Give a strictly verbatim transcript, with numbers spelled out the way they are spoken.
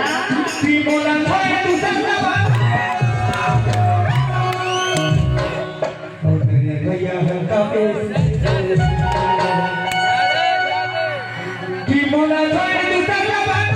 कि मोला धोए दूसर ला बात। और मेरे भैया है काफी। कि मोला धोए दूसर ला बात।